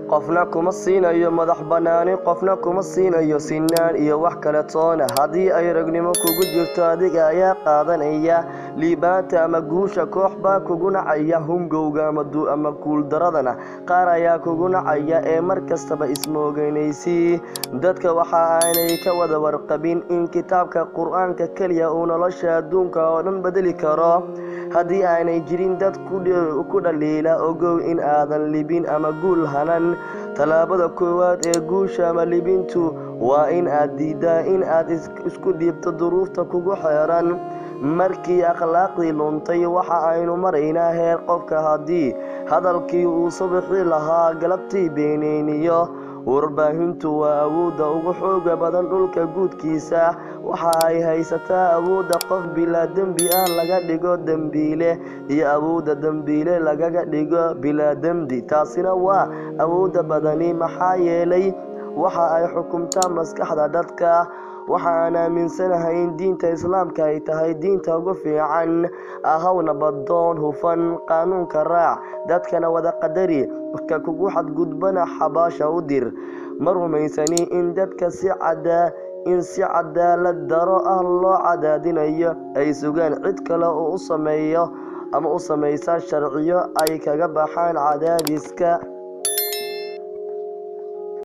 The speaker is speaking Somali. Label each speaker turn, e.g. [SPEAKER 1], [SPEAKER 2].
[SPEAKER 1] Qofna kuma siinayo madax bannaani, qofna kuma siinayo sinaan iyo wax kale toona. Haddii ay ragnimo kugu jirto, adiga ayaa qaadanaya liibaanta ama guusha. Koox baa kugu nacaya hungowga ama guuldaradana qaar ayaa kugu nacaya ee mar kastaba ismooganaysi. Dadka waxa aanay ka wada warqabin in kitaabka Qur-aanka keliya uu nolosha adduunka oo dhan bedeli karo. Haddii aanay jirin dad ku dhaliila, ogow in aadan libin ama guul hanan. Tallaabada koowaad ee guusha ama libintu waa in aad diiddaa in aad isku dhiibto duruufta kugu xeeran. Markii akhlaaqdii luntay, waxa aynu maraynaa heer qofka haddii hadalkii uu subaxii lahaa galabtii beeneyniyo. Warbaahintu waa awoodda ugu xooga badan dhulka guudkiisa. Waxa ay haysataa awoodda qof bilaa dembi ah laga dhigo dembiile iyo awoodda dembiile lagaga dhigo bilaa dembi. Taasina waa awoodda badani, maxaa yeelay waxa ay xukumtaa maskaxda dadka. Waxa aan aaminsanahay in diinta Islaamka ay tahay diinta ugu fiican. Ahaw nabadoon hufan, qaanuunka raac, dadkana wada qadari, ka kugu xadgudbana xabaasha u dir. Ma rumaysani in dadka si cada in si cadaalad daro ah loo cadaadinayo ay sugaan cid kale oo u sameeyo ama u samaysa sharciyo ay kaga baxaan cadaadiska.